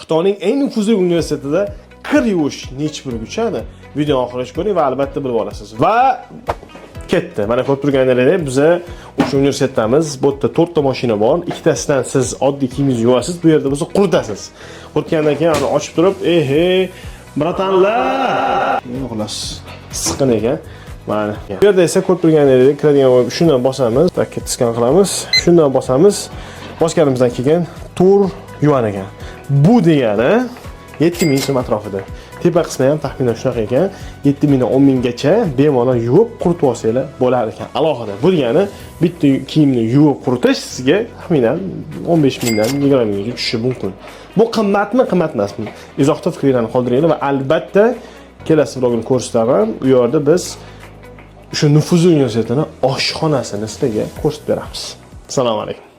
Xitoyning eng nufuzli universitetida kir yuvish nechi pulga tushadi? Videoni oxirigacha ko'ring va albatta bilib olasiz. Va ketdi. Mana ko'rib turganingizdek, biza o'sha universitetdamiz. Bu yerda to'rtta mashina bor. Ikkitasidan siz oddiy kiyimingizni yuvasiz, bu yerda bo'lsa quritasiz. Quritgandan keyin uni ochib turib, ehe, братан lar! Xullas, issiqqina ekan. Mana. Bu yerda esa ko'rib turganingizdek, kiradigan shundan bosamiz, так, skan qilamiz. Shundan bosamiz. Bosganimizdan keyin 4 yuan ekan. Bu degani 7000 so'm atrofida. Tepa qismi ham taxminan shunaqa ekan. 7000 dan 10 minggacha bemalol yuvib quritib olsanglar bo'lar ekan. Alohida. Bu degani bitta kiyimni yuvib quritish sizga taxminan 15 mingdan 20 minggacha tushishi mumkin. Bu qimmatmi, qimmat emasmi? Izohda fikringizni qoldiringlar va albatta kelasi vlogni ko'rsataman. U yerda biz shu nufuzli universitetini oshxonasini sizlarga ko'rsatib beramiz. Assalomu alaykum.